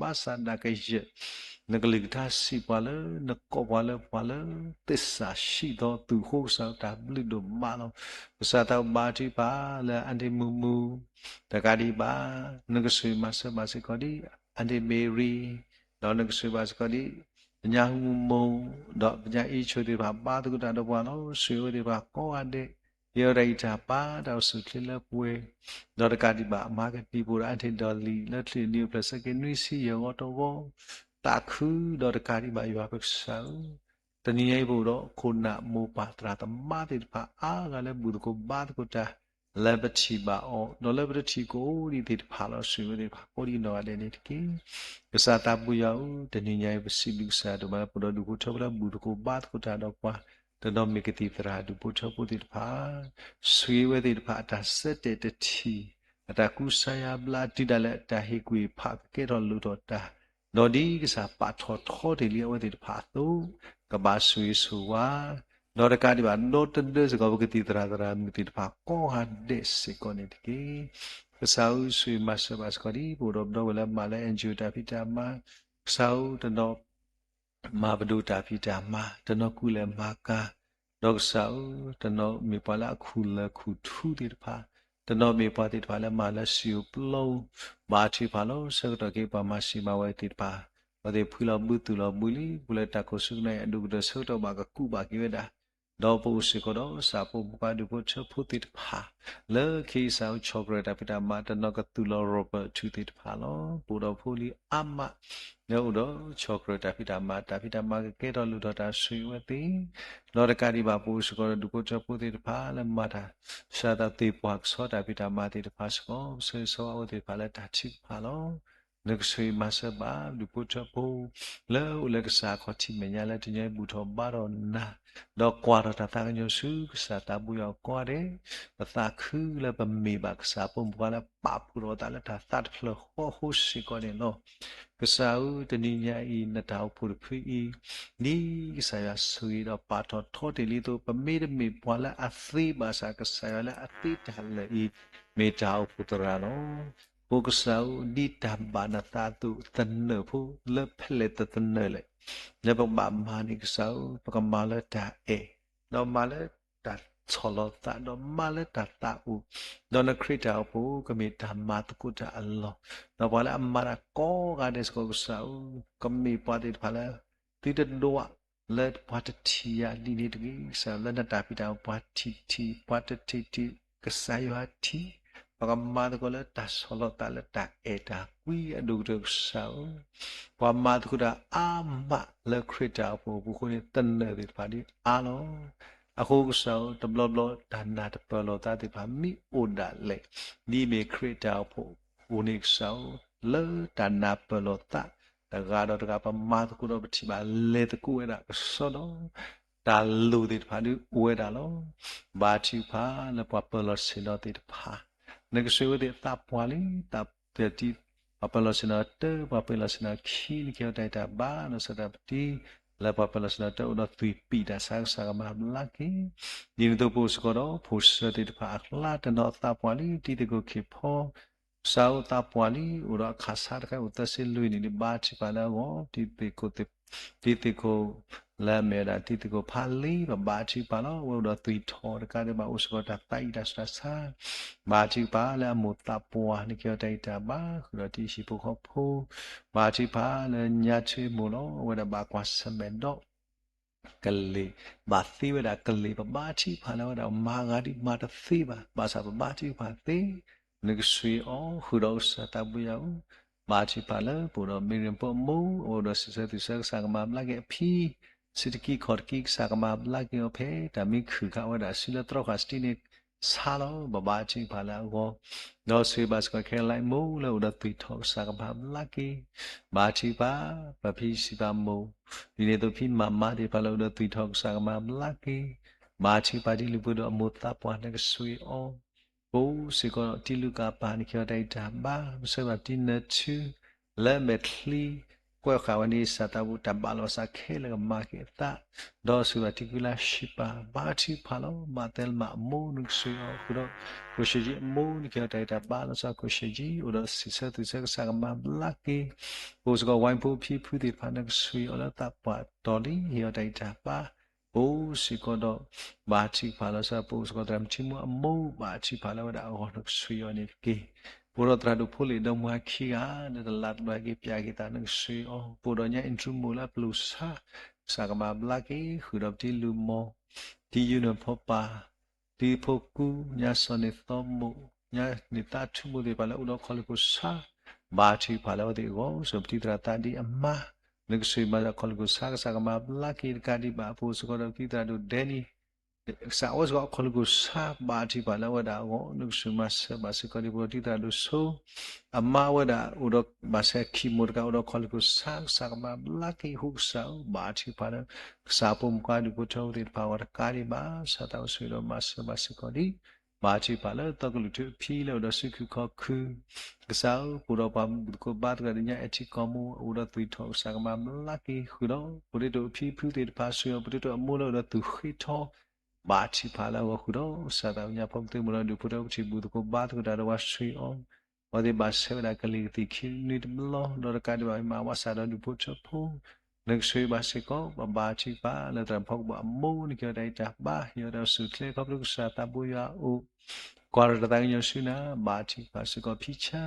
ဘၣ်ဆၣ်သနာ်က့ ဘၣ်ဆၣ်ဒၣ်ကယဲၢ် နကလုၢ်ကထါစံးပှၤလၢ နကိးပှၤလၢပှၤလၢ သ့ၣ်စးဆံးသီ သုးဃိကစၢ်တၢ်ဘျုးဒိၣ်မးလီၤ. ကစၢ်သးဘါထုကဖၣ်လၢ အၣ်ဒ့ၣ်မူမူ တကးဒံးဘၣ် နကဆိၣ်ဂ့ၤမၤစၢၤဘၣ်စ့ၢ်ကီးဒ် အၣ်ဒ့ၣ်မ့ရံ ဒီးနကဆိၣ်ဂ့ၤဘၣ်စ့ၢ်ကီးဒ် ပညါဟူမူ ဒီးပညါအ့ၣ်ဆိၣ်သ့ၣ်တဖၣ် ဘါသကိးတၢ်ဒီးပှၤလီၤ. ဆိၣ်ဂ့ၤဝဲသ့ၣ်တဖၣ်ကိးဂၤဒဲး ဟ့ၣ်အီၤတၢ်ဂံၢ်တၢ်ဘါ တၢ်အိၣ်ဆူၣ်အိၣ်ချ့လၢပှဲၤ ဒီးတကးဒံးဘၣ် အမၤကတံာ်ပအိၣ်ဒီး အၣ်ဒ့ၣ်ဒီးလံာ် လၢချံၣ်နံၣ်အိၣ်ဖျဲၣ်ဆၢက့ၤနွံဆံယဲၢ်ဂီၤတဂီၤ သးခုဒီးတကးဒံးဘၣ်ယွၤပကစၢ်ဧၢ တနံၤညါအံၤ ပအိၣ်ဒီးခိၣ်နၢ်မိၢ်ပၢ်သရၣ်သမါသ့ၣ်တဖၣ်အါဂၤလၢ ဘူၣ်သကိးဘါသကိးတၢ် လၢပထံၣ်ဘၣ်အီၤ ဒီးလၢပတထံၣ်ကအိၣ်ဒံးသ့ၣ်တဖၣ်လီၤ. ဆိၣ်ဂ့ၤဝဲသ့ၣ်တဖၣ်ကိးဒံးနီၢ်ဂၤဒဲးန့ၣ်တက့ၢ်. ကစၢ်သးဘိယွၤဧၢ, တနံၤညါအံၤ ပစံးဘျုးကစၢ်ဒိၣ်မးလၢ ပအိၣ်ဒီးဒူၣ်ဖိထၢဖိလၢ ဘူၣ်သကိးဘါသကိးတၢ်ဒီးပှၤ, တနီၤမ့ၢ်ကသံၣ်သရၣ်ဒူၣ်ဖိထၢဖိသ့ၣ်တဖၣ် ဆိၣ်ဂ့ၤဝဲသ့ၣ်တဖၣ်အတၢ်ဆၢတဲာ်တထံၣ်, အတၢ်ကူစါယါဘျါ တုၤဒၣ်လဲာ်အတၢ်ဟ့ၣ်ကူၣ်ဟ့ၣ်ဖး ကကဲထီၣ်လိၣ်ထီၣ်တၢ်, ဒီးဒ်ကစၢ်ပာ်ထီၣ်ထီတ့ၢ်လံအဝဲသ့ၣ်တဖၣ်အသိး, ကဘၣ်ဆိၣ်ဂ့ၤဆိၣ်ဝါ, ဒီးတကးဒံးဘၣ် ဒီတဒၢစ့ၢ်ကီး ပကသံၣ်သရၣ်သရၣ်မုၣ်သ့ၣ်တဖၣ် ကိးဂၤဒဲးစ့ၢ်ကီးန့ၣ်တက့ၢ်. ကစၢ်ဧၢ, ဆိၣ်ဂ့ၤမၤစၢၤဘၣ်စ့ၢ်ကီးဒ် ပအိၣ်ဒီးပဒီပုၢ်ဝဲၢ်လၢမၤလၢ NGO တၢ်ဖံးတၢ်မၤ, ကစၢ်ဧၢ, တနီၤ မၤပဒိၣ်တၢ်ဖံးတၢ်မၤ, တနီၤကူလဲၤမၤကၤ, ဒီးကစၢ်ဧၢ, တနီၤမ့ၢ်ပှၤလၢအခူၣ်လၢၢ်ခူၣ်ထူသ့ၣ်တဖၣ်, တနီၤမ့ၢ်ပှၤသ့ၣ်တဖၣ်လၢမၤလၢစံာ်ဧိၤပျီဧိၤ, ဘါထုကဖၣ်လီၤ. ဆၢကတီၢ်က့ၤပှၤမၤစံးမၤဝီသ့ၣ်တဖၣ်, အဝဲသ့ၣ်ဖှံလီၤဘုသူၣ်လီၤဘုလံ, ပှၤလၢတၢ်ခိၣ်ဆူကနၣ်အံၤ အဒိၣ်ကတၢၢ်ဆၢကတီၢ်ဘၣ်ကကူးဘၣ်က့ၤဝဲဒၣ်, ဒီးပအိၣ်စ့ၢ်ကီးဒီး ကစၢ်ပိာ်မုၣ်ပှၤဒူၣ်ဖိထၢဖိသ့ၣ်တဖၣ် လၢခံကစၢ်ဧၢ ဆီၣ်ကြၢးတၢ်ဖံးတၢ်မၤ တနီၤကသူၣ်လီၤ rubber ထူသ့ၣ်တဖၣ်လီၤ. ပအိၣ်ဒီးဖိလံၤအါမး လၢအိၣ်ဒီးဆီၣ်ကြၢးတၢ်ဖံးတၢ်မၤ, တၢ်ဖံးတၢ်မၤကကဲထီၣ်လိၣ်ထီၣ်တၢ် ဆိၣ်ဂ့ၤဝဲသ့ၣ်, ဒီးတကးဒံးဘၣ် ပအိၣ်စ့ၢ်ကီးဒီးဒူၣ်ဖိထၢဖိသ့ၣ်တဖၣ်လၢမၤတၢ် စှၤသးသ့ၣ်ပှၢ်ကဆီတၢ်ဖံးတၢ်မၤသ့ၣ်တဖၣ်စ့ၢ်ကီး ပဆၢဂ့ၤဆၢဝါအဝဲသ့ၣ်တဖၣ်လၢတၢ်ထုကဖၣ်လီၤ. နကဆိၣ်ဂ့ၤမၤစၢၤဘၣ် ဒူၣ်ဖိထၢဖိ လၢအိၣ်လၢကစၢ်အခီၣ်ထံးမဲာ်ညါလၢတနံၤအံၤ ဘူၣ်ထီၣ်ဘါထီၣ်နၤ, ဒီးကွၢ်ထီၣ်တၢ်သးကညီၤဆူကစၢ်သးဘိယွၤအဂီၢ်ဒဲး, ပသးခုလၢပမ့ၢ်ဘၣ်ကစၢ်ပိာ်မုၣ်ပှၤလၢပာ်ဖှိၣ်ထီၣ်အသးလၢတၢ်သးတဖျၢၣ်ဃီအဃိစ့ၢ်ကီးန့ၣ်လီၤ. ကစၢ်ဧၢ, တနံၤညါအံၤ နတၢ်အိၣ်ဖှိၣ်တဖုအံၤ ဒ်ကစၢ်ယွၤဆိၣ်ဂ့ၤဒီးပာ်ထီၣ်ထီတ့ၢ်လံအသိး ပမ့တမ့ၢ်ပှၤလၢအသ့ဘၣ်ဆၣ် ကစၢ်ယွၤလၢအသ့တၢ်လၢာ်အံၤ မ့ၢ်တၢ်အိၣ်ဖှိၣ်သရၣ်လီၤ. အဃိကစၢ်ဧၢ, ဒ်တၢ်ဘၣ်နသးအသိးသနၢၣ်ဖိ လၢဖဲလဲၣ်တသနၢၣ်လဲၣ် လၢပကဘၣ်မၤန့ၣ် ကစၢ်ဧၢ, ပကမၤလၢတၢ်အဲၣ်, ဒီးမၤလၢတၢ်ဆီၣ်လီၤသး, ဒီးမၤလၢတၢ်သးအိၣ်, ဒီးနခရံာ်တၢ်အိၣ်ဖှိၣ် ကမ့ၢ်တၢ်မၤသကိးတၢ်အလီၢ်, ဒီးပှၤလၢအမၤတၢ်ကိးဂၤဒဲးစ့ၢ်ကီး ကစၢ်ဧၢ, ကမ့ၢ်ပှၤသ့ၣ်တဖၣ်လၢ သုတဒွး လၢပှၤတထံၣ်ယၤဒ်န့ၣ်တဂ့ၤ, ကစၢ်လၢနတၢ်ဖံးတၢ်မၤ ပှၤထံၣ်ထံၣ် ပှၤတထံၣ်ထံၣ် ကစၢ်ယွၤထံၣ်, ပကမၤသကိးလၢတၢ်ဆီၣ်လီၤသးလၢတၢ်အဲၣ်တၢ်ကွံအဒိၣ်ကတၢၢ်ကစၢ်ဧၢ, ပှၤမၤသကိးတၢ်အါမးလၢခရံာ်တၢ်အိၣ်ဖှိၣ်အပူၤအဃိန့ၣ် သနၢၣ်သ့ၣ်တဖၣ်ဒ်အါလီၤ. အဃိကစၢ်ဧၢ, တဘျီဘျီတၢ်နၢ်တပၢၢ်လီၤသးသ့ၣ်တဖၣ် မ့ၢ်အိၣ်ဒၣ်လဲာ် ဒ်အမ့ၢ်ခရံာ်တၢ်အိၣ်ဖှိၣ်အပူၤန့ၣ်ကစၢ်ဧၢ, လၢတၢ်နၢ်ပၢၢ်လီၤသး တဂၤဒီးတဂၤ ပမၤသကိးဒီးပထံၣ်ဘၣ်လဲၤသကိးဝဲဒၣ်ကစီဒီ, တၢ်လိၣ်သ့ၣ်တဖၣ်ဒုးအိၣ်ဝဲဒၣ်လီၤ. ဘါထုကဖၣ်လၢပှၤပၢၤလီၢ်ဆ့ၣ်နီၤသ့ၣ်တဖၣ်, နကဆိၣ်ဂ့ၤဝဲသ့ၣ်အသးပှၢ်လံ, သးပတံ ပှၤပၢၤလီၢ်ဆ့ၣ်နီၤတၢ, ပှၤပၢၤလီၢ်ဆ့ၣ်နီၤခံ, နကဟ့ၣ်အီၤတၢ်ဂံၢ်တၢ်ဘါ, ဒီးဆၢတၢ်ပတံ လၢပှၤပၢၤလီၢ်ဆ့ၣ်နီၤတၢ အိၣ်ဒီးသွံၣ်ပံာ်တၢ်ဆါ ကစၢ်ကမၤဘျါက့ၤ, ဒ်န့ၣ်အသိးပအိၣ်စ့ၢ်ကီးဒီး ဖိၣ်စၢၤသ့ၣ်တဖၣ်အကျါ တနီၤအသးပှၢ်လံ, တံၤသကိးခ့ၣ်ဖီ ကစၢ်ဧၢ သးပှၢ်လံ, အိၣ်ဒီးအခၣ်ဆါတခါ အိၣ်သၢဆံလွံၢ်နံၣ်န့ၣ် ဘါထုကဖၣ်လၢအဂီၢ်, တံၤသကိး တံၤသကိးလၢအမ့ၢ်ဝဲဒၣ်တံၤသကိးဖးလံ, ပဘါထုကဖၣ်လီၤ. အဝဲအိၣ်ဒီးသွံၣ်ထီၣ်တကးဒံးဘၣ် အိၣ်စ့ၢ်ကီးတၢ်သးအံၤတၢ်ဆူးတၢ်ဆါ, ဘါထုကဖၣ်လၢအမိၢ်သးပှၢ် နကဟ့ၣ်အီၤတၢ်ဂံၢ်တၢ်ဘါ, ဃုာ်ဒီးတံၤဟံၣ်ဖိဃီဖိ, ဘါထုကဖၣ်လၢညါထွ့မိၢ်လီၤ. အဝဲဒၣ်ဘၣ်ကွၢ်ဆၢၣ်မဲာ်ဒီး ကလ့ၢ်, ဘၣ်သ့ဝဲဒၣ်ကလ့ၢ်, ပဘါထုကဖၣ်လၢအဝဲဒၣ်မၤဂၤဒ်မၤတသ့ဘၣ်, ဘၣ်ဆၣ်ပဘါထုကဖၣ်သ့, နကဆှၢအီၤ ဃုာ်ဒီးကစၢ်သးဘိယွၤဧၢ, ဘါထုကဖၣ်လၢပအိၣ်ဒီး Miriam ဖိအမိၢ်, အဝဲအိၣ်ဒီးစံးဆၢသုးဆၢ ကစၢ်ကမၤဘျါက့ၤအဖံ, ဆံးတကံခီၣ်တကံ ကစၢ်ကမၤဘျါက့ၤအီၤဖဲ တၢ်မံခုၣ်ခးဝဲဒၣ်ဆူလၢသရီခါစတံန့ၣ် ဆါလီၤ. ပဘါထုကဖၣ်လၢအဂီၢ်, ဒီးဆိၣ်ဂ့ၤဘၣ်စ့ၢ်ကီး Caroline မိၢ်လၢအိၣ်ဒီးသွံၣ်ထီၣ် ကစၢ်ကမၤဘျါက့ၤ, ဘါထုကဖၣ် ပဖံစံးပာ်မိၢ်, ဒ်န့ၣ်အသိးဖံမၤမါသ့ၣ်တဖၣ်လၢအိၣ်ဒီးသွံၣ်ထီၣ် ကစၢ်ကမၤဘျါက့ၤ, ဘါထုကဖၣ်တံၤလုၢ်ပှ့ၤဒီးအမိၢ်သးပှၢ် နကဆှၢအီၤ, ပအိၣ်စ့ၢ်ကီးဒီးတံၤလုၢ်ကၣ်ပၢ် နကဟ့ၣ်အီၤတၢ်ဂံၢ်တၢ်ဘါ, ပဆၢဘၣ်တံၤနၢၤထူ လၢမဲာ်ချံ ကွဲးဃာ်ဝဲန့ၣ် စၢ်သးဘိတၢ်ဘၣ်လီၤစၢ်ခဲလၢာ်ကမၤက့ၤအသး, ဒီးစံးဘၣ်ထံကွံလါရှံပၤ, ဘါထုကဖၣ်လီၤ, မၤသဲလၢမၤအမိၢ်နကစၢ်ယွၤအီၤဃုာ်ဒီး, ကိၣ်ရှ့ကၠံအမိၢ်နကဟ့ၣ်အီၤတၢ်ဂံၢ်တၢ်ဘါလီၤဆီ ကိၣ်ရှ့ကၠံ အိၣ်ဒီးစံးဆၢသူၣ်ဆၢကစၢ်ကမၤဘျါက့ၤ, ပအိၣ်စ့ၢ်ကီးဝဲဖိဖံဖုသ့ၣ်တဖၣ်နကစၢ်ယွၤအီၤလၢသးပှၢ်တီၤလံ ဟ့ၣ်အီၤတၢ်ဂံၢ်တၢ်ဘါ ပအိၣ်စ့ၢ်ကီးဒီး ဘါထုကဖၣ်လီၤဆီ ပအိၣ်စ့ၢ်ကီးသရၣ်မုၣ်ထံမူအမိၢ် ဘါထုကဖၣ်လၢဝဲဒၣ်အဂီၢ်နကစၢ်ယွၤန့ၣ်တက့ၢ်. ပအိၣ်ဒီးသရၣ်ဒိၣ်ဖိလ့ၣ်ဒီမါခံဂၤ လၢတလါတဘျီဟဲက့ၤပၠးက့ၤသးနကစၢ်ယွၤအီၤ, ပအိၣ်ဒီးညါအ့ၣ်ထူမိၢ်လၢအပျိၢ်ဆါ, ကစၢ်ကမၤဘျါက့ၤ ဃုာ်ဒီးပတံၤလုၢ်မီၢ်, တံၤယုၢ်နၢ်ဖီပာ်, တံၤဖိကူ, ညါစီၤန့ၣ်သီမိၢ်, ညါန့ၣ်သးထူမိၢ်သ့ၣ်တဖၣ်လၢအိၣ်ဒီးခီၣ်လ့ၢ်ခိၣ်ဆါ, ဘါထုကဖၣ်လၢအဝဲသ့ၣ်အဂီၢ် စီၤပတံၤသရၣ်သးဒံအမါ နကစၢ်ယွၤမၤစၢၤခီၣ်လ့ၢ်ခိၣ်ဆါ ကစၢ်ကမၤဘျါက့ၤတကးဒံးဘၣ် ပအိၣ်စ့ၢ်ကီးဒီးပတံၤသရၣ်ဒိၣ်ဒဲနံၤ ကစၢ်အဝဲစ့ၢ်ကီးခီၣ်လ့ၢ်ခိၣ်ဆါ ဘါထုကဖၣ်လၢအဝဲဒၣ်အဂီၢ် နကစၢ်ယွၤမၤစၢၤဘၣ်စ့ၢ်ကီးဒ်ပအိၣ်ဒီးတံၤသရၣ်ဒိၣ်စိ အမါဝဲဒၣ်အိၣ်ဒီးဘၣ်ဆဲခံမိၢ်တကး အိၣ်ဒီးခီၣ်လ့ၢ်ခိၣ်ဆါ ကစၢ်ကမၤဘျါက့ၤ ဟူကစၢ်ဧၢ ဘါထုကဖၣ်လၢ ကစၢ်ဖိမုၣ်ခွါဒူၣ်ဖိထၢဖိသ့ၣ်တဖၣ်အဂီၢ်တကးဒံးဘၣ် စၢ်သးအိၣ်ဆိၣ်ဂ့ၤဒီးမၤစၢၤဘၣ်စ့ၢ်ကီးဒံး ဘါထုကဖၣ်လၢသီကလုာ်ထူအဖံလၢအိၣ်ဒီးစုခုၣ်ခီၣ်ခုၣ် ကစၢ်ဧၢ ပအိၣ်ဒီးပှၤမူးသကိးဘါသကိးဒီးညါအဲၣ်ထံကီၢ်မိၢ် အိၣ်ဒီးသွံၣ်ထီၣ် ကစၢ်ကမၤဘျါက့ၤဃုာ်ဒီး ပဒိၣ်တုာ်အဖံဖုသ့ၣ်တဖၣ် စံးအီၤပဒိၣ်တုာ်အမိၢ်လၢအိၣ်ဒီးသူၣ်ဃ့ထီ ဘါထုကဖၣ်လၢအဂီၢ်ဃုာ်ဒီး စၢ်သးဝိညာဉ်ဖီကတၢၢ်မိၢ်လၢဒူၣ်ဖိထၢဖိထံၣ်ဘူၣ်သကိးဘါသကိးတၢ်ဒီးပှၤစံးအီၤ အဝဲသ့ၣ်ဘၣ်ဆၢဝဲဒၣ်ကလံၤကသံၣ်ခံနွံတဘျီ ဒီးတကးဒံးဘၣ်မ့ၢ်မၤဝဲစၢ်ဒီးဒူၣ်ဖိထၢဖိ နကဆိၣ်ဂ့ၤဘၣ်စ့ၢ်ကီး ပဘါထုကဖၣ်လၢသရၣ်ဖီကဘီအမိၢ် နကဟ့ၣ်အီၤတၢ်ဂံၢ်တၢ်ဘါ ဟ့ၣ်အီၤတၢ်အိၣ်ဆူၣ်အိၣ်ချ့ ခီဖျိကစၢ်သးဘိယွၤအအိၣ် ကွၢ်ဒီးတၢ်သးကညီၤဆူနၤ ဘါထုကဖၣ်စ့ၢ်ကီးဖံဆါ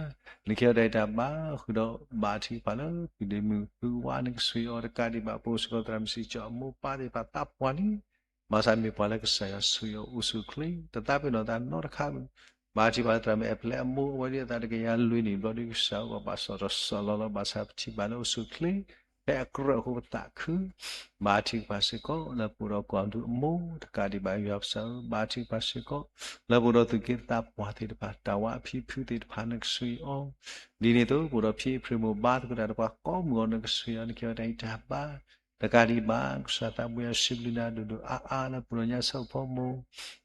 နကဟ့ၣ်အီၤတၢ်ဂံၢ်တၢ်ဘါဃုာ်ဒီး ဘါထုကဖၣ်လၢပုၢ်ဒ့မုၣ်ပုၢ်ဝါ နကဆိၣ်ဂ့ၤအီၤတကးဒံးဘၣ် ပအိၣ်စ့ၢ်ကီးသရၣ်မုၣ်စံၣ်ကၠီၣ်အမိၢ်ပၢ်သ့ၣ်တဖၣ်သးပှၢ်လံ ဘၣ်ဆၣ်မ့ၢ်ပှၤလၢကစၢ်ယွၤဆိၣ်ဂ့ၤအီၤအိၣ်ဆူၣ်အိၣ်ချ့ တသးပ့ၤနီၣ်သးနီတခါဘၣ် ဘါထုကဖၣ်လၢသရၣ်မုၣ်အဲၣ်ဖျဲးအမိၢ် အဝဲဒၣ်အသးတကယၤလွံၢ်နံၣ်ဘျီဒုးကစၢ်ဧၢ ပဘၣ်စီၣ်တၢ်စီၣ်လီၤလီၤ ဘၣ်ဆၣ်ပထံၣ်ဘၣ်လၢအိၣ်ဆူၣ်အိၣ်ချ့ ဖဲအကြၢးအဃိပသးခု ဘါထုကဖၣ်စ့ၢ်ကီး လၢပအိၣ်ဒီးကွၢ်ဒူအမိၢ် တကးဒံးဘၣ်ယွၤပကစၢ်ဧၢ ဘါထုကဖၣ်စ့ၢ်ကီး လၢပအိၣ်ဒီးသူၣ်က့သးပှၢ်သ့ၣ်တဖၣ် တၢ်ဝါအဖံဖုသ့ၣ်တဖၣ် နကဆိၣ်ဂ့ၤအီၤ ဒ်န့ၣ်အသိး ပအိၣ်ဒီးဖံအ့ဖြ့ၣ်မိၢ်ဘါသကိးတၢ်ဒီးပှၤကိးမုၢ်ဂီၢ် နကဆိၣ်ဂ့ၤအီၤ နကဟ့ၣ်အီၤတၢ်ဂံၢ်တၢ်ဘါ တကးဒံးဘၣ် ကစၢ်သးဘိယွၤစံးဘျုးနၤဒိၣ်ဒိၣ်အါအါ လၢပအိၣ်ဒီးညါဆၢဖီမိၢ်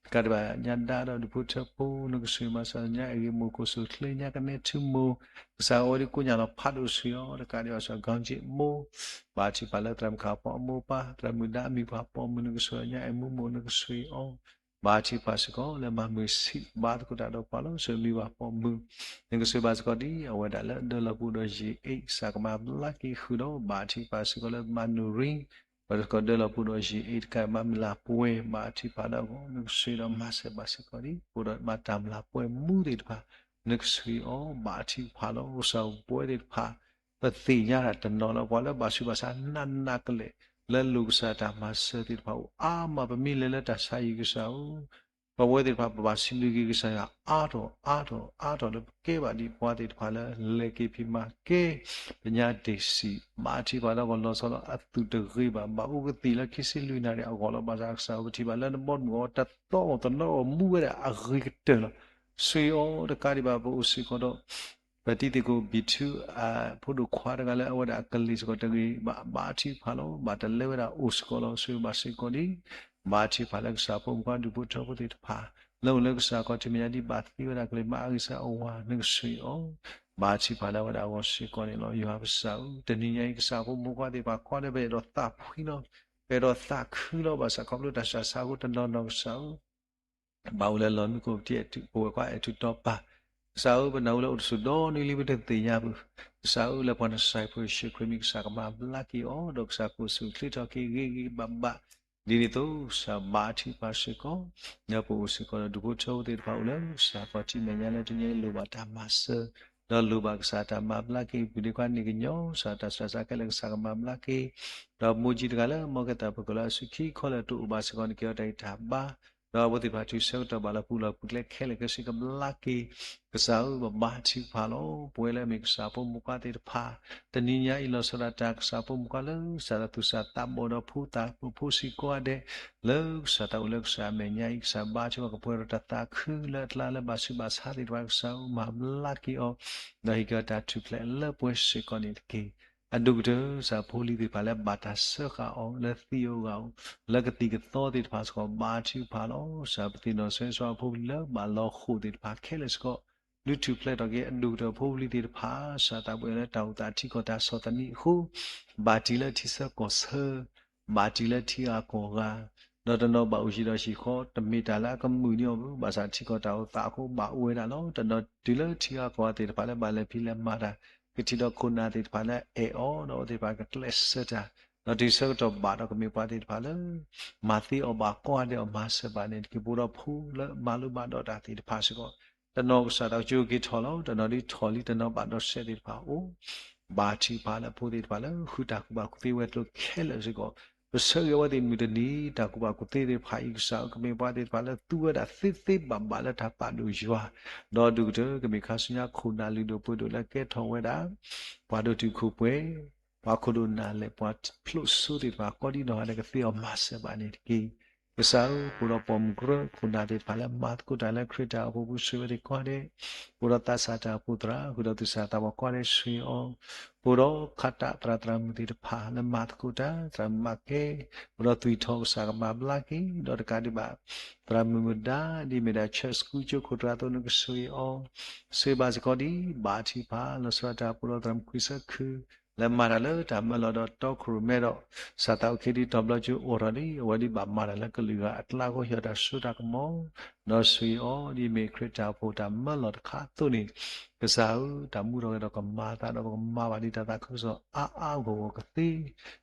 တကးဒံးဘၣ် ညါဒါဒီးဒူၣ်ဖိထၢဖိ နကဆိၣ်ဂ့ၤမၤစၢၤညါအဲၣ်ဂ့ၤမိၢ်ကိၣ်ဆိၣ်ချ့ ညါကနဲထူမိၢ် ကစၢ်အဝဲဒၣ်ကိးညါလီၤဖးဒိၣ်ဆိၣ်ဂ့ၤအီၤ တကးဒံးဘၣ်စီၤ ဂီၤကၠံၣ်မိၢ် ဘါထုကဖၣ်လၢသရၣ်မုၣ်ခါပီအမိၢ်ပၢ် သရၣ်မုၣ်ဒါအမံၤပှၢ်ပိာ်မုၣ် နကဆိၣ်ဂ့ၤညါအဲၣ်မူမိၢ် နကဆိၣ်ဂ့ၤအီၤ ဘါထုကဖၣ်စ့ၢ်ကီး လၢမၤမုာ်ဆံးဘါသကိးတၢ်ဒီးပှၤလီၤ ဆိၣ်ဂ့ၤမံၤပှၢ်ပိာ်မုၣ် နကဆိၣ်ဂ့ၤဘၣ်စ့ၢ်ကီးဒ် အဝဲဒၣ်လၢဒၢလီၤပအိၣ်ဒီးယံာ်အ့ၣ် ကစၢ်ကမၤဘျါက့ၤဃုာ်ဒီး ဘါထုကဖၣ်စ့ၢ်ကီးလၢမၤနူၤရံ ပှၤစ့ၢ်ကီးဒၢလီၤပအိၣ်ဒီးယံာ်အ့ၣ် တကးမၤမုၢ်လၢ်ပှဲၤ ဘါထုကဖၣ်လၢအဂီၢ် နကဆိၣ်ဂ့ၤဒီးမၤစၢၤဘၣ်စ့ၢ်ကီးဒ် ပအိၣ်ဒီးမၤတၢ်မုၢ်လၢ်ပှဲၤမူသ့ၣ်တဖၣ် နကဆိၣ်ဂ့ၤအီၤ ဘါထုကဖၣ်လီၤ ကစၢ်ပဝဲသ့ၣ်တဖၣ် ပသ့ၣ်ညါတၢ်တနီၤလၢပှၤလၢဘၣ်ဆူးဘၣ်ဆါနးနးကလဲာ် လၢလိၣ်ကစၢ်တၢ်မၤစၢၤသ့ၣ်တဖၣ်အိၣ်အါမး ပမ့ၢ်လဲၤလၢတၢ်ဆါဟံၣ်ကစၢ်ဧၢ ပဝဲသ့ၣ်တဖၣ် ပဘၣ်စံးဘျုးက့ၤကစၢ်ယွၤအါထီၣ်အါထီၣ်အါထီၣ်လၢပကဲဘၣ်ဒ်ပှၤသ့ၣ်တဖၣ်လၢလဲၤက့ၤဖံးမၤက့ၤ ပညါတ့ၢ်စံး ဘါထုကဖၣ်လၢအဂီၢ်လီၤဆီလီၤ အသူၣ်တဂ့ၤဘၣ် ဘၣ်အိၣ်ကသံၣ်လၢခံဆံလွံၢ်နၣ်ရံၣ်အဂီၢ်လီၤ ဘၣ်ဆၣ်ကစၢ်ပထံၣ်ဘၣ်လၢနဘီတမုၢ်အီၤ တသီအီၤတနီၤအီၤမူဝဲဒၣ်အဂ့ၤကတၢၢ်လီၤ ဆိၣ်ဂ့ၤအီၤတကးဒံးဘၣ် ပအိၣ်စ့ၢ်ကီးဒီး ပတံၤသကိးဘံၣ်ထူ ဖိဒိၣ်ခွါတဂၤလၢအဝဲဒၣ်အကလံၤစ့ၢ်ကီးတဂ့ၤဘၣ် ဘါထုကဖၣ်လီၤ ဘၣ်တလဲဝဲဒၣ်အိၣ်စ့ၢ်ကီးလီၤ ဆိၣ်ဂ့ၤဘၣ်စ့ၢ်ကီးဒ် ဘါထုကဖၣ်လၢကစၢ်ဖိမုၣ်ခွါဒူၣ်ဖိထၢဖိသ့ၣ်တဖၣ် လၢအိၣ်လၢကစၢ်ခီၣ်ထံးမဲာ်ညါဒ်ဘၣ်သ့ဝဲဒၣ်ကလုၢ် မၤအါဂံၢ်စၢ်အဝၤ နကဆိၣ်ဂ့ၤအီၤ ဘါထုကဖၣ်လၢအဝဲဒၣ်အဂီၢ်စ့ၢ်ကီးန့ၣ်လီၤ ယွၤပကစၢ်ဧၢ တနံၤညါအံၤ ကစၢ်ဖိမုၣ်ခွါသ့ၣ်တဖၣ် ကွၢ်လၢပအဲၣ်ဒိးသးဖှံလီၤ ပအဲၣ်ဒိးသးခုလီၤ ဘၣ်ဆၣ်ခီဖျိတၢ်ဆူးတၢ်ဆါအဃိတနီၤနီၤကစၢ်ဧၢ ဘၣ်အိၣ်လၢလီၢ်မံခိၣ်ပထံၣ် ပဝဲၢ်ကွၢ်အဲၣ်ထူးတီၤပာ် ကစၢ်ဧၢ ပနၢ်ဟူလၢအိၣ်တစိၤဒီနံၤလံ ပတသ့ၣ်ညါဘၣ် ကစၢ်ဧၢ လၢပှၤနစဲးဖိယ့ၣ်ၡူးခရံာ်မံၤ ကစၢ်ကမၤဘျါက့ၤအီၤ ဒီးကစၢ်ကအိၣ်ဆူၣ်အိၣ်ချ့ထီၣ်က့ၤဂ့ၤဂ့ၤဘၣ်ဘၣ် ဒ်န့ၣ်အသိး ကစၢ်ဘါထုကဖၣ်စ့ၢ်ကီး လၢပအိၣ်စ့ၢ်ကီးဒီးဒူၣ်ဖိထၢဖိသ့ၣ်တဖၣ်အိၣ်လၢ ကစၢ်ခီၣ်ထံးမဲာ်ညါလၢတနံၤအံၤလိၣ်ဘၣ်တၢ်မၤစၢၤ ဒီးလိၣ်ဘၣ်ကစၢ်တၢ်မၤဘျါက့ၤ ပူၤဒ့ခွါန့ၣ်ကညီ ကစၢ်တၢ်ဆူးတၢ်ဆါခဲလၢာ်ကစၢ်ကမၤဘျါက့ၤ ဒီးမိၢ်ကၠံတဂၤလၢ မ်ကဲသးပကလၢအစုခံခီလၢအတအိၣ်ဘၣ်စ့ၢ်ကီးန့ၣ် ကဟ့ၣ်အီၤတၢ်ဂံၢ်တၢ်ဘါ ဒီးအဝဲသ့ၣ်တဖၣ်ထုးဆၢကတီၢ်ဘၣ်လၢပူၤလီၢ်ပူၤကျဲခဲလၢာ်ခဲဆ့ကဘျါက့ၤ ကစၢ်ဧၢ ပဘါထုကဖၣ်လီၤ ပဝဲလၢအမ့ၢ်ကစၢ်ဖိမုၣ်ခွါသ့ၣ်တဖၣ် တနံၤညါအံၤ လီၤဆီဒၣ်တၢ်ကစၢ်ဖိမုၣ်ခွါလၢ ကစၢ်တၢ်သူၣ်စၢ်သးဘီၣ်ဒီးဖိသၣ်ဖိစ့ၢ်ကီးဒဲး လၢကစၢ်တၢ်အိၣ်လၢကစၢ်အမဲာ်ညါအံၤ ကစၢ်ဘါထုကဖၣ်ကပှဲၤဒီးတၢ်သးခုလၢအကျါလၢဘၣ်ဆူးဘၣ်ဆါသ့ၣ်တဖၣ် ကစၢ်ဧၢ မၤဘျါက့ၤအီၤ ဒီးဟ့ၣ်က့ၤအီၤတၢ်ထူၣ်ဖျဲးလၢပှဲၤစ့ၢ်ကီးန့ၣ်တက့ၢ်. အဒိၣ်ကတၢၢ် ကစၢ်ဖိလံၤသ့ၣ်တဖၣ်လၢဘၣ်တၢ်စၢဃာ်အီၤ လၢကသံၣ်ကသီသ့ၣ်တဖၣ်စ့ၢ်ကီး ဘါထုကဖၣ်လီၤ. ကစၢ်ပသ့ၣ်နီၣ်ဆၢဂ့ၤဆၢဝါဖိလံၤလၢဘၣ်လီၤဃိာ်သ့ၣ်တဖၣ်ခဲလၢာ်စ့ၢ်ကီး ဒုးထုးဖျဲးထီၣ်က့ၤအဒိၣ်ကတၢၢ်ဖိပလံၤသ့ၣ်တဖၣ် စၢ်သးဘိယွၤလၢတၢ်အိၣ်သးထံကီၢ်တၢ်ဆီၣ်သနံးအဃိ, ဘၣ်တံၢ်လၢထံဆၢကီၢ်ဆၢ, ဘၣ်တံၢ်လၢထံဂၤကီၢ်ဂၤ, ဒီးတနီၤဘၣ်အိၣ်ဟံၣ်ဒီးဟံၣ်ဃီ တမ့ၢ်တၢ်လၢအကမုာ်န့ၢ်အီၤဘၣ်, ဘၣ်ဆၣ်ထံကီၢ်တၢ်အိၣ်သးအဃိဘၣ်အိၣ်ဝဲဒၣ်လီၤ. တနီၤတုၤလၢထံဂၤကီၢ်ဂၤသ့ၣ်တဖၣ်လၢဘၣ်လဲၤဖံးလဲၤမၤတၢ်, ကထံၣ်ဒီးခိၣ်နၢ်သ့ၣ်တဖၣ်လၢအဲၣ်အီၤဒီးအဝဲသ့ၣ်တဖၣ်ကကျဲးစၢးတၢ်, ဒီးတုၤဆၢကတီၢ်ဘၣ်ဒီးကမ့ၢ်ပှၤသ့ၣ်တဖၣ်လၢ မၤသ့အီၣ်ဘၣ်ကိးဂၤဒဲးအီၤမၤစၢၤဘၣ်န့ၣ်တက့ၢ်. ပအိၣ်ဒီးဖိလၢမၤလိဘၣ်ဒီးတၢ်သ့ၣ်တဖၣ်စ့ၢ်ကီး, တနီၤကစၢ်တၢ်ကစၢ်က့ၤထီၣ်လီၤ, တနီၤဒ်ထီၣ်လံ တနီၤဘၣ်ဒီးစဲးသ့ၣ်တဖၣ်အိၣ်, ဘါထုကဖၣ်လၢဖိသ့ၣ်တဖၣ်လၢဃုတၢ်ကူၣ်ဘၣ်ကူၣ်သ့ဝဲၤကျိၤခဲလၢာ်စ့ၢ်ကီး, ပဆၢဂ့ၤအဝဲသ့ၣ်မုၢ်တနံၤ တၢ်ကူၣ်ဘၣ်ကူၣ်သ့သ့ၣ်တဖၣ်အံၤ ကစၢ်ဧၢ ကမ့ၢ်ပှၤသ့ၣ်တဖၣ်လၢသူဝဲဒၣ်သ့သ့ဘၣ်ဘၣ်လၢတၢ်ပာ်ဒိၣ်ယွၤ, ဒီးဒိၣ်ကတၢၢ် ကမ့ၢ်ခါဆူညါခိၣ်နၢ်လုၢ်ဒိၣ်ပှ့ၤဒိၣ်လၢကဲထီၣ်ဝဲဒၣ် ပှၤဒိၣ်တုာ်ခိၣ်ပှဲၤ, ပှၤခိၣ်ဒိၣ်နၢ်လဲၢ် ပှၤဖျိးစိသ့ၣ်တဖၣ် ကိးဒံနီၢ်ဂၤဒဲးကသ့အီၤမၤစၢၤဘၣ်န့ၣ်တက့ၢ်. ကစၢ်ဧၢ ပအိၣ်ဒီးပိာ်မုၣ်ကရၢခိၣ်နၢ်သ့ၣ်တဖၣ်လၢမၤသကိးတၢ်လၢခရံာ်တၢ်အိၣ်ဖှိၣ်ပူၤ ဆိၣ်ဂ့ၤဝဲသ့ၣ်ကိးဂၤဒဲး, ပအိၣ်ဒီးသးစၢ်တၢ်အိၣ်ဖှိၣ်သရၣ် ဃုာ်ဒီးသူၣ်စၢ်သးဘီၣ်ကိးဂၤဒဲး ဆိၣ်ဂ့ၤအီၤ, ပအိၣ်ဒီးခးတၢ်သရၣ်သရၣ်မုၣ်သ့ၣ်တဖၣ်လၢမၤသကိးတၢ် သရၣ်မုၣ်မၤကဲ, ပအိၣ်ဒီးသွံၣ်ထီၣ်ကစၢ်ကမၤဘျါက့ၤ, ဒီးတကးဒံးဘၣ် သရၣ်မုၣ်မုၢ်ဒါ ဒ်မ့ၢ်ဒၣ် church school ကၠိခိၣ်သရၣ်အသိးန့ၣ် ကဆိၣ်ဂ့ၤအီၤ, ဆိၣ်ဂ့ၤဘၣ်စ့ၢ်ကီးဒ် ဘါထုကဖၣ် လီၤဆီဒၣ်တၢ် ပအိၣ်ဒီးသရၣ်မုၣ်ခွံဆၢခု လၢမၤတၢ်လၢတၢ်မၢလီၤဒီးတီခိၣ်ရိၣ်မဲဒီး စၢ်သးအိၣ်ခ့ဒံးတီၤဘျီကၠိအိၣ်ထီၣ်လံ အဝဲဒ်ဘၣ်မၤတၢ်လၢကလုာ်ဂၤအကျါအဃိ ဟ့ၣ်အီၤတၢ်စိတၢ်ကမီၤ, ဒီးဆိၣ်ဂ့ၤအီၤဒ်မ့ၢ်ခရံာ်တၢ်အိၣ်ဖှိၣ်တၢ်မၢလီၤတခါအသိးန့ၣ်, ကစၢ်ဧၢ တၢ်မူထီၣ်ဂဲၤဒီးကမၤအသးဒီးပကမၤဘၣ်ဒ်တၢ်သးခုကစီၣ်အါအါဂီၢ်ဂီၢ်ကသ့,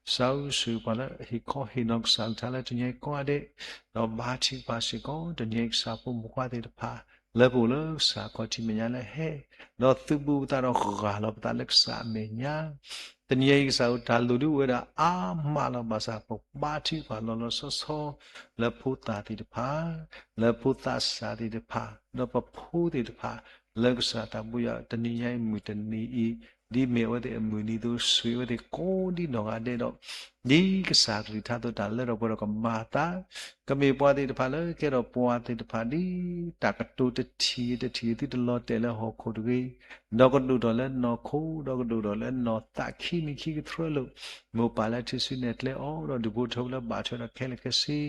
ကစၢ်ဧၢ ဆိၣ်ဂ့ၤပှၤလၢဟ့ၣ်ခီဟ့ၣ်နီၤကစၢ်အကလုၢ်ကထါလၢတနံၤအံၤကိးဂၤဒဲး, ဒီးဘါထုကဖၣ်စ့ၢ်ကီး တနံၤအံၤကစၢ်ဖိမုၣ်ဖိခွါသ့ၣ်တဖၣ် လၢပအိၣ်လၢကစၢ်ခီၣ်ထံးမဲာ်ညါလၢဟဲ, ဒီးသုးဘူးပသးဒီးဂၢ်လီၤပသးလၢကစၢ်အမဲာ်ညါ, တနံၤအံၤကစၢ်ဧၢ တၢ်လိၣ်ဒုးအိၣ်ဝဲဒၣ်အါမးလီၤ. ဘၣ်ဆၣ်ပဘါထုကဖၣ်လီၤလီၤဆီဆီ လၢဖိသၣ်သ့ၣ်တဖၣ်, လၢဖိသးစၢ်သ့ၣ်တဖၣ်, ဒီးပဖိသ့ၣ်တဖၣ် လၢကစၢ်သးဘိယွၤ တနံၤညါအံၤမုၢ်တနံၤအံၤ, ဒ်မ့ၢ်အဝဲသ့ၣ်အမုၢ်နံၤအသိး ဆိၣ်ဂ့ၤအဝဲသ့ၣ်ကိးဒံနီၢ်ဂၤဒဲးဒီး ဒ်ကစၢ်ကလုၢ်ကထါအသိး တၢ်လၢထီၣ်ပှဲၤထီၣ်ကမၤအသး, ကမ့ၢ်ပှၤသ့ၣ်တဖၣ်လၢကဲထီၣ်ပှၤသ့ၣ်တဖၣ်ဒ် တၢ်ကတိၤတထံၣ်တထံၣ် သုတလီၤတဲာ်လၢဟီၣ်ခိၣ်တဂ့ၤ, ဒီးကဒိၣ်ထီၣ်လၢနီၢ်ခိ ဒီးကဒိၣ်ထီၣ်လၢနီၢ်သးခံမံၤခံကတြၢၤလိာ်, မိၢ်ပၢ်လၢထံစုနဲၣ်ကျဲအီၤ ဒီးဒူၣ်ဖိထၢဖိလၢဘၣ်ထွဲဒီးခဲလၢာ်ခဲဆ့,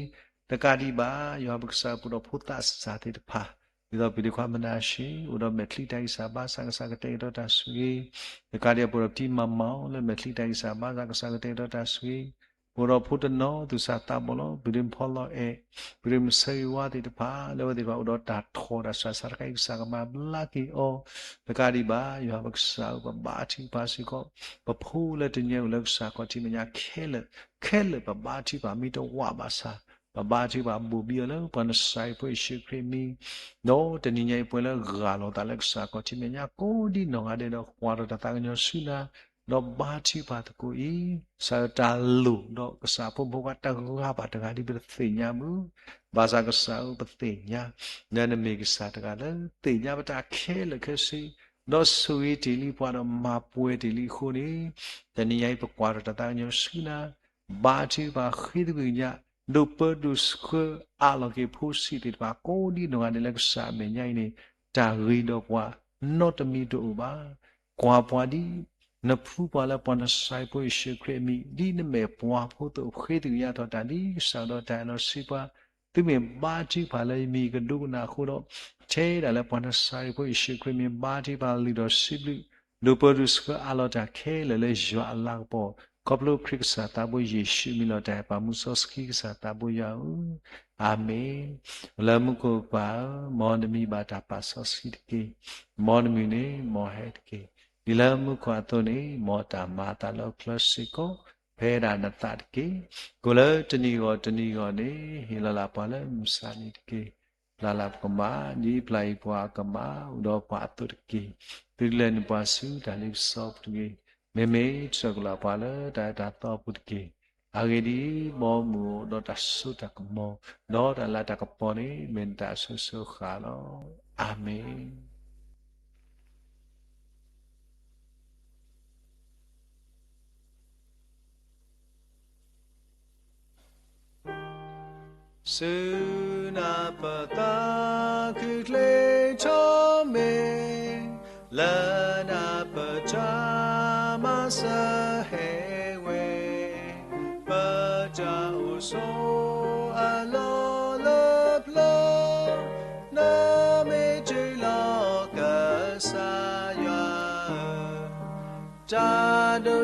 တကးဒံးဘၣ် ယွၤပကစၢ်ပူၤဒီးဖိသၣ်စၢ်သ့ၣ်တဖၣ် ဒ်သိးပဒ့ခွါမနၤၡ့ အိၣ်ဒီးမဲာ်ချံတၢ်ဂံၢ်စၢ်ဘါစၢ် ကစၢ်ကတဲာ်ကတီၤတၢ်ဆိၣ်ဂ့ၤ, တကးဒံး ပအိၣ်ဒီးတံၤမၤမီၣ် လၢမဲာ်ချံတၢ်ဂံၢ်စၢ်ဘါစၢ် ကစၢ်ကတဲာ်ကတီၤတၢ်ဆိၣ်ဂ့ၤ, ပအိၣ်ဒီးဖိတနီၤ သူၣ်စၢ်သးဘီၣ်လီၤ ပဒ့မုၣ်ဖီလီၤအဲၣ်, ပဒ့မုၣ်ဆၢဂ့ၤဝါသ့ၣ်တဖၣ် လၢအဝဲသ့ၣ်တဖၣ်အိၣ်ဒီးတၢ်ထီၣ်တၢ်စှၤဆါတခါအံၤ ကစၢ်ကမၤဘျါက့ၤအီၤ, တကးဒံးဘၣ် ယွၤပကစၢ်ဧၢ ပဘါထုကဖၣ်စ့ၢ်ကီး ပဖိလၢတနံၤညါအံၤအိၣ်လၢကစၢ်ခီၣ်ထံးမဲာ်ညါခဲလၢာ်, ခဲလၢာ်ပဘါထုကဖၣ်မ့ၢ်တဝးဘၣ်ဆၣ် ပဘါထုကဖၣ်ဘိၣ်ဘံအီၤလၢပှၤနစၤရ့းဖိယ့ၣ်ၡူးခရံာ်အမံၤ, ဒီးတနံၤညါအံၤ ပှၤလၢဂၢ်လီၤသးလၢကစၢ်ခီၣ်ထံးမဲာ်ညါကိးဒံနီၢ်ဂၤဒဲးဒီး ကွၢ်ထီၣ်တၢ်သးကညီၤဆူနၤ, ဒီးဘါထုကဖၣ်သကိးအံၤ, ကစၢ်တၢ်လိၣ်ဒီးကစၢ်ဖိမုၣ်ဖိခွါတဂၤဘၣ်တဂၤဒ်ပတသ့ၣ်ညါမုၢ်, ဘၣ်ဆၣ်ကစၢ်ဧၢ ပသ့ၣ်ညါ လၢနမ့ၢ်ကစၢ်တဂၤလၢသ့ၣ်ညါပတၢ်ခဲလၢာ်ခဲဆ့, ဒီးဆိၣ်ဂ့ၤတ့ၢ်လံပှၤဒီးမၤပှဲၤတ့ၢ်လံအဃိန့ၣ်, တနံၤညါအံၤ ပကွၢ်ထီၣ်တၢ်သးကညီၤဆူနၤ, ဘါထုကဖၣ်ဃ့သကွံၢ်ကညး, ဒိးပၢဒိးဆှၢအးလီၤက့ၤဖိဆံးသ့ၣ်တဖၣ် ကိးဒံနီၢ်ဂၤဒဲးလၢကစၢ်အမဲာ်ညါအံၤန့ၣ်, တၢ်ဂ့ၤဒီးပှၤနီတမံၤတအိၣ်ဘၣ်. ကွၢ်ပှၤဒ် နဖှူပှၤလၢပှၤနစၤရ့းဖိယ့ၣ်ၡူးခရံာ်အမံၤ, ဒ်နမဲာ်ပှၤဖိအသိး ဃ့သကွံၢ်ကညးထီၣ်တၢ်ဒ်ကစၢ်ဒီးတၢ်အဲၣ်လီၤဆှံပှၤ, သုမ့ၢ်ဘါထုကဖၣ်လၢယမံၤကဒိကနၣ်အဃိဒီး, ထဲဒၣ်လၢပှၤနစၤရ့းဖိယ့ၣ်ၡူးခရံာ်မံၤ ဘါထုကဖၣ်လုၢ်ထီၣ်စံးဘျုး, ဒိးပၢဒိးဆှၢအးလီၤတၢ်ခဲလၢာ်လၢယွၤအလၤကပီၤ, ခီဖျိခရံာ်ကစၢ်သးဘိယ့ၣ်ၡူးအမံၤလီၤ. တၢ်အဲၣ်ပှၤမူစီဆှံကစၢ်သးဘိယွၤဧၢ, အၤမ့ၣ်. လၢမူခိၣ်ပၢ်ဧၢ, မ်နမံၤဘၣ်တၢ်ပာ်စီဆှံတက့ၢ်. မ်နမုၢ်န့ၣ်မ်ဟဲတက့ၢ်. ဒ်လၢမူခိၣ်အသိးန့ၣ်, မ်တၢ်မၤအသးလၢဟီၣ်ခိၣ်ချၢစ့ၢ်ကီး, ဖဲဒၣ်နသးတက့ၢ်. ကိးလၢတနံၤဂီၤတနံၤဂီၤန့ၣ်, ဟ့ၣ်လီၤလၢ်ပှၤလၢမုၢ်ဆါနံၤတက့ၢ်. ပျၢ်လၢ်ပကမၣ်, ဒ်ပျၢ်အံၤပှၤအကမၣ်, အိၣ်ဒီးပှၤအသိးတက့ၢ်. သုတလဲၤနုာ်ပှၤဆူတၢ်လ့ပစီပူၤတဂ့ၤ. မ့မ့ၢ်ဆှၢကလီၤပှၤလၢတၢ်အၢတၢ်သီအပူၤတက့ၢ်. အဂ့ၢ်ဒ်အံၤ, မ်မုၢ်အိၣ်ဒီးတၢ်စိတၢ်ကမီၤ, ဒီးတၢ်လၤတၢ်ကပီၤန့ၣ် မ့ၢ်နတၢ်အစိၤစိၤအဃၣ်လီၤ. အၤမ့ၣ်. ဆူနၢ်ပၢၢ်သးခုချ့ထီၣ်မ့ၢ်, လၢနၢ်ပၢၢ်တၢ်မၤစၢၤဟဲဝဲ, ပတၢ်အိၣ်ဆိးအလီၢ်လၢပျၢၤ, နမ့ၢ်တုၤလီၤက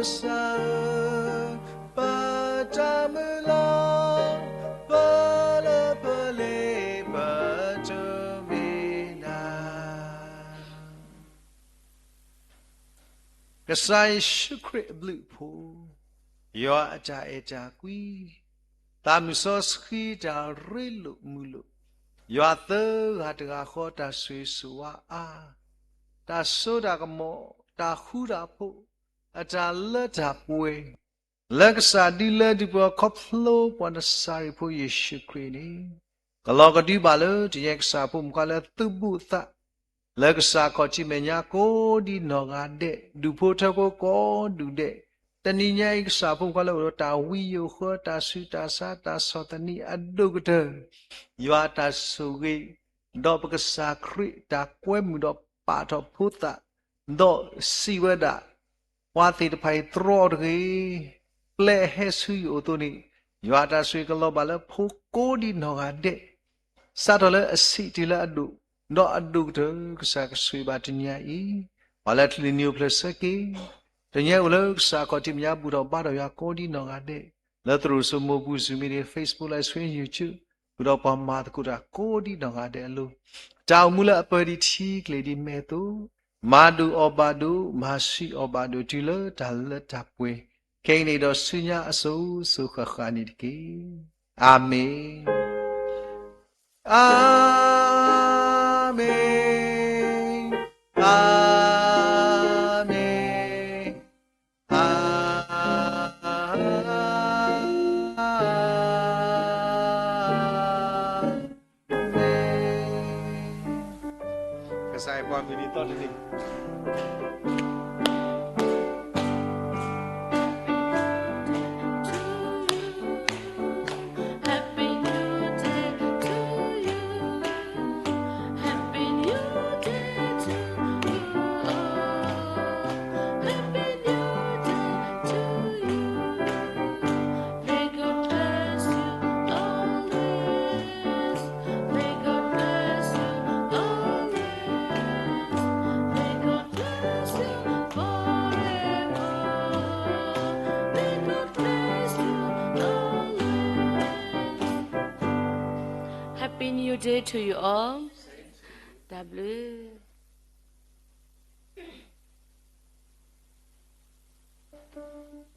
ကစၢ်ဧၢ, ပတၢ်မုၢ်လၢ် ပလၢပလ့ၤ ပတမ့ၢ်နၤ. ကစၢ်ယ့ၣ်ၡူးခရံာ်အဘျုးအဖှိၣ်, ယွၤအတၢ်အဲၣ်တၢ်ကွံ, သးမုၢ်စီဆှံတၢ်ရ့လိာ်မုာ်လိာ်, ယွၤသၢဂၤတဂၤဃီတၢ်ဆိၣ်ဂ့ၤဆိၣ်ဝါအါ, တၢ်စိတၢ်ကမီၤ, တၢ်ဃူတၢ်ဖိး, အတၢ်လၢတၢ်ပှဲၤ, လၢကစၢ်ဒုးလၢဒုးပှၤခီဖျိပှၤနစၤရ့းဖိယ့ၣ်ၡူးခရံာ်န့ၣ်, ကလီၤကဒုဘၣ်လၢတယဲၢ်ကစၢ်ဖိမုၣ်ခွါလၢသုးဘူးသး လၢကစၢ်ခီၣ်ထံးမဲာ်ညါကိးဒံနီၢ်ဂၤဒဲး, ဒူၣ်ဖိထၢဖိကိးဒူၣ်ဒဲး, တနံၤညါအံၤကစၢ်ဖိမုၣ်ခွါလၢအိၣ်ဒီးတၢ်ဝံယိာ်ဃၢ တၢ်ဆူးတၢ်ဆါ တၢ်ဆီၣ်သနံးအဒိၣ်ကတၢၢ်, ယွၤတၢ်ဆိၣ်ဂ့ၤ, ဒီးပကစၢ်ခရံာ်တၢ်ကွဲမုာ်ဒီးပာ်ထီၣ်ဖိသၣ်, ဒီးစံးဝဲဒၣ် ပှၤသ့ၣ်တဖၣ်အံၤတြီအီၤတဂ့ၤ, ပျဲအဟဲဆူယအိၣ်အသိးန့ၣ်, ယွၤတၢ်ဆိၣ်ဂ့ၤကလီၤဘၣ်လၢဖိကိးဒံနီၢ်ဂၤဒဲး, စးထီၣ်လၢအဆံးတုၤလၢအဒိၣ်, ဒီးအဒိၣ်ကတၢၢ်ကစၢ်ကဆိၣ်ဂ့ၤဘၣ်တနံၤညါအံၤ, ပှၤလၢချံးနံၤအိၣ်ဖျဲၣ်ဆၢက့ၤ, တနံၤညါအံၤအိၣ်လၢကစၢ်ခီၣ်ထံးမဲာ်ညါဘူၣ်ထီၣ်ဘါထီၣ်ယွၤကိးဒံနီၢ်ဂၤဒဲး, လၢသရိာ်စိမိၢ်ပူၤ Zoom meeting, Facebook live stream, YouTube, ဃုာ်ဒီးပှၤမၤသကိးတၢ်ကိးဒံနီၢ်ဂၤဒဲးအလိၤ, တၢ်အိၣ်မူလၢအပၢၢ်ဒံးထံကျဲၤဒံးမဲာ်အသိး, မၤဒိၣ်အီၣ်ဘၣ်ဒိၣ်, မၤဆူၣ်အီၣ်ဘၣ်ဒိၣ်တုၤလၢတၢ်လၢတၢ်ပှဲၤ, ခဲအံၤန့ၣ်ဒီးဆူညါအစိၤစိၤဃၣ်ဃၣ်န့ၣ်တက့ၢ်. အၤမ့ၣ်, အၤမ့ၣ်, အၤမ့ၣ်, အၤမ့ၣ်. ကစၢ်ယွၤပှၤမုၢ်နံၤသီတနံၤ Happy New Year to you. Happy New Year to you all. Happy New Year to you. May God bless you always. May God bless you always. May God bless you forever. May God bless you always. Happy New Year to you all. တၢ်ဘျုး